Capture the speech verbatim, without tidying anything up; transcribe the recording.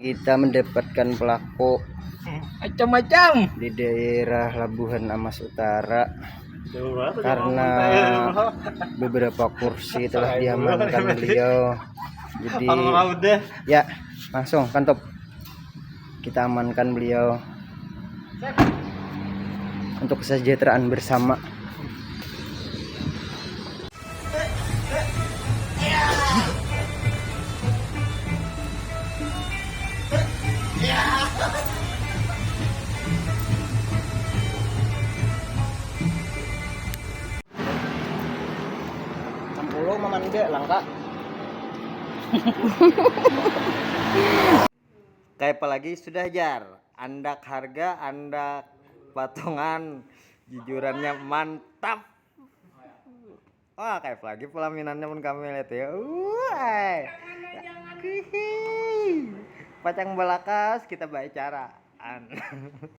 Kita mendapatkan pelaku macam-macam di daerah Labuhan Amas Utara karena beberapa kursi telah diamankan beliau. Jadi ya, langsung kantop, kita amankan beliau untuk kesejahteraan bersama. Enam puluh mamanda langka. Kayak apa lagi sudah, Jar? Andak harga, andak patungan, jujurannya mantap. Wah, kayak lagi pelaminannya pun kami lihat ya. Wah. Pacang balakas kita bicaraan.